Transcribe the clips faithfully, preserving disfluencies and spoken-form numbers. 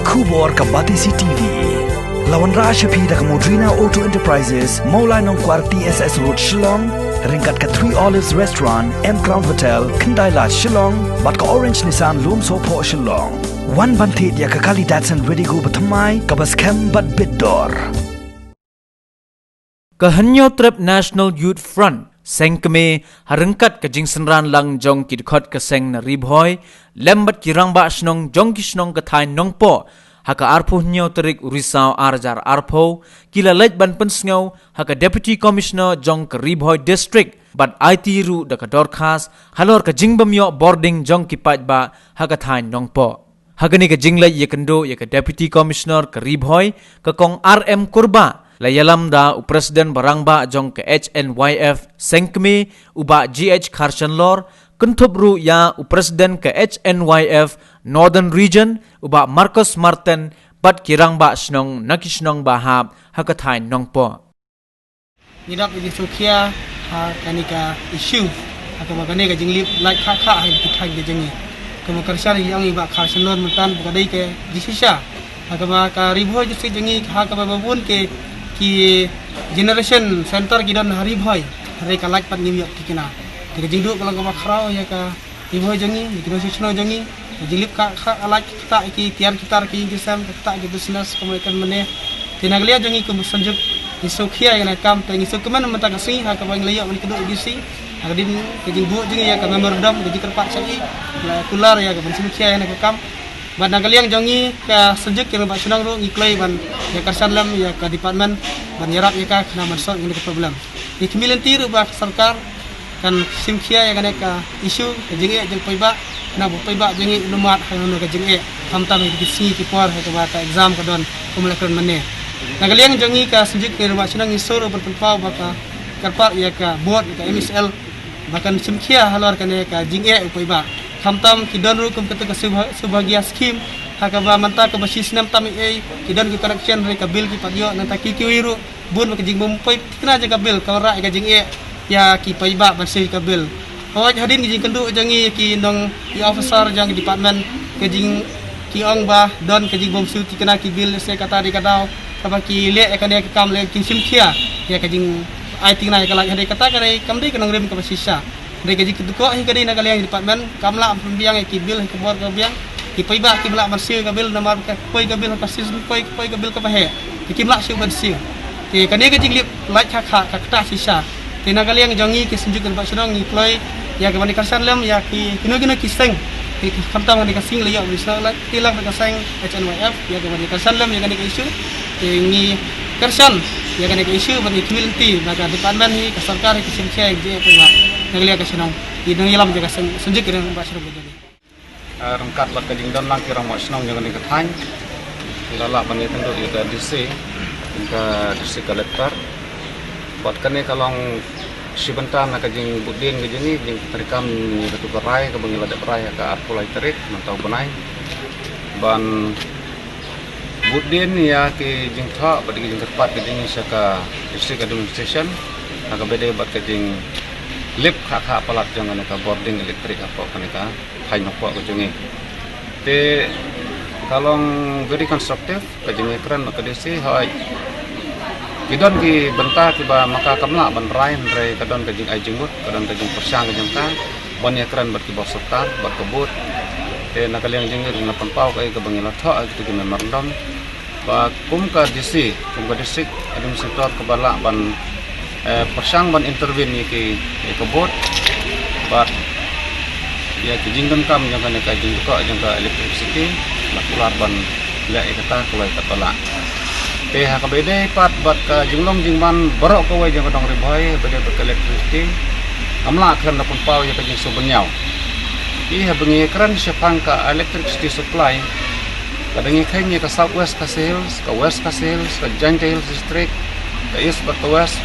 Khubor ka Batesi T V. La wanrah sha phi da ka Modrina Auto Enterprises, Mawlai Nongkwar T S S Road, Shillong, ryngkat ka Three Olives Restaurant, M Crown Hotel, Khyndai Lad, Shillong, bad ka Orange Nissan, Lumsohphoh, Shillong. Wan ban thied ïa ka kali Datsun Redigo bathymmai, kaba skhem bad bit dor. Ka Hynñiewtrep National Youth Front, seng kmie, ha ryngkat ka jingsynran lang jong ki dkhot ka seng na Ri Bhoi, lem bad ki rangbah shnong jong ki shnong ka thaiñ Nongpoh, ha ka arphew hynñiew tarik u Risaw ar hajar arphew, ki la leit ban pynsngew ha ka Deputy Commissioner jong ka Ri Bhoi District, bad aiti ruh da ka dorkhas halor ka jingbym ïoh bording jong ki paidbah ha ka thaiñ Nongpoh. Ha kane ka jingleit ïakynduh ïa ka Deputy Commissioner ka Ri Bhoi, ka Kong R M Kurbah, la ïalam da u President ba rangbah jong ka H N Y F seng kmie, u Bah G H Kharshanlor, kynthup ruh ïa u President ka H N Y F Northern Region, u Bah Marcus Martin, bad ki rangbah shnong na ki shnong ba hap ha ka thaiñ Nongpoh. Ngi dap ïa ki sngewkhia ha kane ka issue, ha kaba kane ka jinglip lait khah khah ha ki thaiñ ka jong ngi. Kaba kyrshan ïa ngi ba Kharshanlor mynta ba ka dei ka jingshisha. Ha kaba ka Ri Bhoi District jong ngi ha kaba ba bun ki, ki generation center ki don ha Ri Bhoi. Hynrei ka lait pat ngim ïoh tikna. Te ka jingduh ka long kaba khraw ïa ka Ri Bhoi jong ngi, ïa ki nongshong shnong jong ngi, ka jinglip khah khah ka lait, kita ki tiar kitar ki ïing ki sem, kita ki business, kumne kan mane. Te na ka liang jong ngi kum ka Synjuk ngi sngewkhia ïa kane ka kam, te ngi sngewkmen mynta ka sngi ha kaba ngi la ïoh ban kynduh ïa ka D C, ha ka dien ka jingbuh jong ngi ïa ka memorandum, ka jingkyrpad sha i, la kular ïa ka ban sngewkhia ïa kane ka kam. Bad na ka liang jong ngi ka Synjuk ki rangbah shnong ruh ngi kloi ban ïa kyrshan lem ïa ka department ban ïarap ïa ka khnang ban solve ïa kane ka problem. Ïa ka khmih lynti ruh ba ka sorkar kan shim khia ïa kane ka issue ka jingeh jong paidbah, na ba paidbah jong ngi u nym mad ha kane ka jingeh, khamtam ha ki sngi ki por ha kaba ka exam ka don kum la kren mynne. Na ka liang jong ngi ka Synjuk ki rangbah shnong ngi sngewsih ban pynpaw ba ka kyrpad ïa ka board ïa ka M S L ba kan shim khia halor kane ka jingeh u paidbah. Khamtam ki don ruh kum kata ka Subha-, Subhagya scheme ha kaba mynta kaba shi snem tam ei ei ki don ki connection hynrei ka bill ki pat ïoh, nangta ki kiwei ruh bun ba ka jingbym poi tikna jong ka bill ka wanrah ïa ka jingeh ïa ki paidbah ban siew ïa ka bill. Hooid hadien ka jingkynduh jong ngi ki nong ki officer jong ki department ka jing ki ong ba don ka jingbym siew tikna ki bill se kata dei ka daw kaba ki leh ïa kane ka kam leh ki shim khia ïa ka jingai tikna ïa ka lait, hynrei kata ka dei kam dei ka nongrim kaba shisha. Dei ka jingkynduh hi ka dei na ka liang department kam lah pynbiang ïa ki bill ha ka bor ka biang. Ki paidbah kim lah ban siew ka bill namar ka poi ka bill ka season poi, poi ka bill kaba heh. Te kim lah siew ban siew. Te kane ka jinglip lait khah khah ka ktah shisha. Te na ka liang jong ngi ki Synjuk ki rangbah shnong ngi kloi ïa ka ban ïa kyrshan lem ïa ki kino kino ki seng. Te khamtam kane ka seng la ïoh ban snoh lait te lang ka seng H N Y F ïa ka ban ïa kyrshan lem ïa kane ka issue. Te ngi kyrshan ïa kane ka issue ban ïa khmih lynti ba ka department hi ka sorkar hi ka shim khia ïa ka jingeh paidbah. Na ka liang ka shnong. Ki nongïalam jong ka Syn-, Synjuk ki rangbah shnong ka jong ngi. Ah, ryngkat bad ka jingdon lang ki rangbah shnong jong kane ka thaiñ, ngi la lah ban ïakynduh ïa ka D C, ka District Collector. Bad kane ka long shi bynta na ka jingbud dien ka jong ngi, jingtreikam ïa katu ka rai kaba ngi la dep rai ha ka arphew lai tarik mynta u bnai ban bud dien ïa ki jingthoh bad ki jingkyrpad ka jong ngi sha ka District Administration ha kaba ïadei bad ka jinglip khah khah palat jong kane ka bording electric hapoh kane ka thaiñ Nongpoh ka jong ngi. Te ka long very constructive ka jingïakren bad ka D C, hooid ki don ki bynta kiba ma ka kam lah ban rai, hynrei ka don ka jingai jingmut, ka don ka jingpyrshang ka jong ka ban ïakren bad ki bor sorkar bad ka bud. Te na ka liang jong ngi ruh ngi la pynpaw kaei kaba ngi la thoh ha kitu ki memorandum ba kum ka D C, kum ka District Administrator kaba lah ban, eh, pyrshang ban intervene ïa ki, ïa ka bud bad ïa ki jingdonkam jong kane ka jingkyrkhu jong ka electricity la kular ban leh ïa kata kawei kat ba lah. Te ha kaba ïadei pat bad ka jinglong jingman baroh kawei jong ka dong Ri Bhoi ha kaba ïadei bad ka electricity, ngam lah khlem da pynpaw ïa ka jingsngewbha ïa u. Te haba ngi kren shaphang ka electricity supply, ka dang ïa kheiñ ïa ka South West Khasi Hills, ka West Khasi Hills, ka Jaintia Hills District, ka East bad ka West.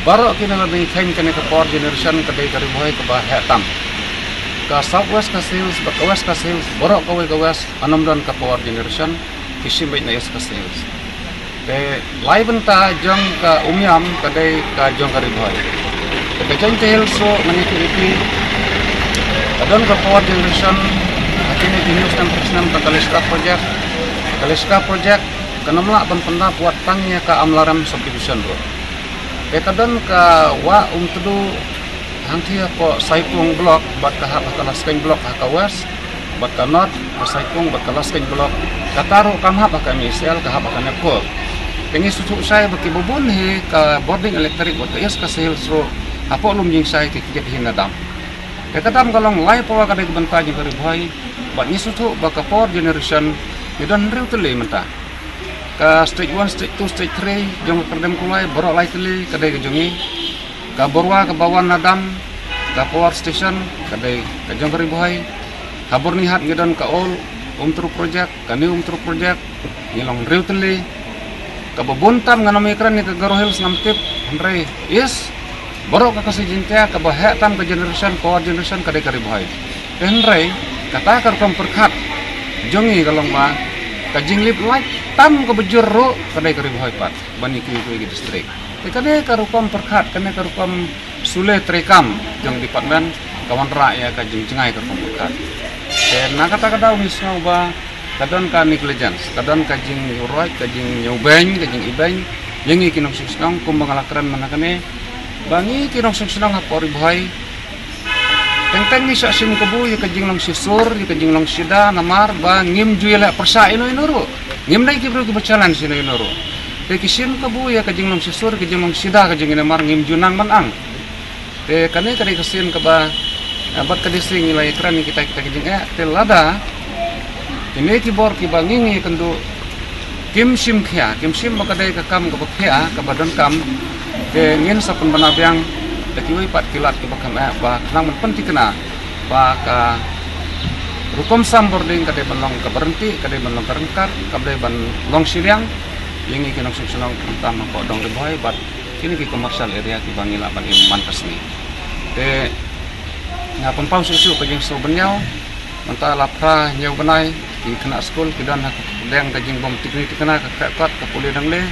Baroh kine la dang ïa kheiñ kane ka power generation ka dei ka Ri Bhoi kaba heh tam. Ka South West Khasi Hills bad ka West Khasi Hills, baroh kawei ka West, ym don ka power generation, ki shim beit na East Khasi Hills. Te lai bynta jong ka Umiam ka dei ka jong ka Ri Bhoi. Te ka Jaintia Hills ruh ngan ïathuh ïa phi, ka don ka power generation ha kine ki hynñiew snem, hynriew snem tang ka Leshta project. Ka Leshka project kan ym lah ban pyndap wat tang ïa ka Amlarem subdivision ruh. Te ka don ka wah Umtdu hangthie hapoh Saipung block bad ka hap ha ka Laskeiñ block ha ka west, bad ka north ka Saipung bad ka Laskeiñ block, kata ruh kam hap ha ka M E C L, ka hap ha ka NEPCO. Te ngi sngewthuh shai ba kiba bun hi ka bording electric bad ka East Khasi Hills ruh hapoh Lumjingshai ki kjit hi na dam. Te ka dam ka long lai pawa ka dei ka bynta jong ka Ri Bhoi, bad ngi sngewthuh ba ka power generation ngi don hynriew tylli mynta. Ka stage one, stage two, stage three jong ka Kyrdem Kulai baroh lai tylli ka dei ka jong ngi. Ka Borwa kaba wan na dam, ka power station ka dei ka jong ka Ri Bhoi. Ha Byrnihat ngi don ka old Umtru project, ka new Umtru project, ngi long hynriew tylli. Kaba bun tam ngan ym ïakren ïa ka Garo Hills ngam tip, hynrei East, baroh ka Khasi Jaiñtia kaba heh tam ka generation, power generation ka dei ka Ri Bhoi. Te hynrei kata ka rukom pyrkhat jong ngi ka long ba ka jinglip light tam kaba jur ruh ka dei ka Ri Bhoi pat ban ïa kiwei kiwei ki district. Te kane ka rukom pyrkhat, kane ka rukom sule treikam jong department ka wanrah ïa ka jingjngai ka rukom pyrkhat. Te na kata ka daw ngi sngew ba ka don ka negligence, ka don ka jingïuhroit, ka jingñiewbeiñ, ka jingibeiñ ïa ngi ki nongshong shnong, kumba nga la kren mynta kane ba ngi ki nongshong shnong hapoh Ri Bhoi teng teng ngi shah shim kabu ïa ka jinglong shisur, ïa ka jinglong shida, namar ba ngim ju ïaleh pyrshah ïano ïano ruh. Ngim dei ki briew kiba challenge ïano ïano ruh. Te ki shim kabu ïa ka jinglong shisur, ka jinglong shida ka jong ngi namar ngim ju nang ban ang. Te kane ka dei ka sien kaba, eh, bad ka dei sien ngi la ïakren ïa kita kita ki jingeh. Te lada kine ki bor kiba ngi ngi ïakynduh kim shim khia, kim shim ba ka dei ka kam kaba khia, kaba donkam, te ngin sa pynbna biang da kiwei pat ki lad kiba kham eh ba khnang ban pynthikna ba ka rukom sam bording ka dei ban long kaba ryntih, ka dei ban long ka ryngkat, ka dei ban long shiliang ïa ngi ki nongshong shnong, khamtam hapoh dong Ri Bhoi bad kine ki commercial area kiba ngi lah ban im man ka sngi. Te nga pynpaw shuh shuh ka jingsngew bynñiaw. Mynta la phra hynñiew bnai ki khynnah skul ki don ha ka pdeng ka jingbym tikni tikna, ka khreh kot, ka pule dang le.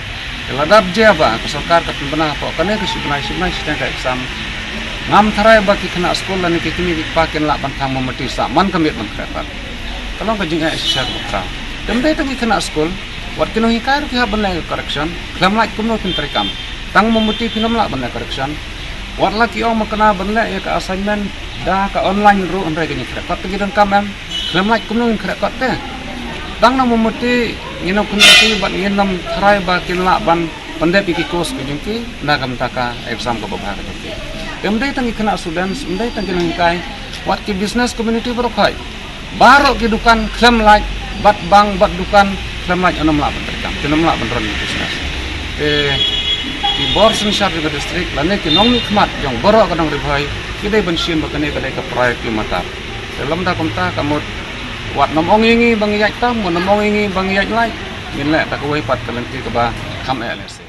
Te lada jia ba ka sorkar ka pynbna hapoh kane ka shi bnai shi bnai shiteng ka exam, ngam tharai ba ki khynnah skul lane ki kmie ki kpa kin lah ban thang mombati sah man ka miet ban khreh kot. Ka long ka jingeh shisha kaba khraw. Te ym dei tang ki khynnah skul, wat ki nonghikai ruh ki hap ban leh correction. Khlem lait kumno kin treikam? Tang mombati phin ym lah ban leh correction. Wat la ki ong makna ban leh ïa ka assignment da ka online ruh, hynrei ka jingkhreh kot te ki donkam em. Khlem lait kumno ngin khreh kot te? Tang na mombati ngin ym kynmaw bad ngin ym tharai ba kin lah ban pyndep ïa ki course ka jong ki na ka bynta ka exam kaba bha ka jong ki. Te ym dei tang ki khynnah students, ym dei tang ki nonghikai, wat ki business community baroh khoit. Baroh ki dukan khlem lait, bad bank, bad dukan khlem lait, ym lah ban treikam, kin ym lah ban run business. Te ki bor synshar jong ka district lane ki nongmihkhmat jong baroh ka dong Ri Bhoi ki dei ban shim ba kane ka dei ka priority matter. Te lymda kumta ka mut wat nym ong ïa ngi ba ngi ïaid tam, wat nym ong ïa ngi ba ngi ïaid lait, ngin leh da kawei pat ka lynti kaba kham eh lehse.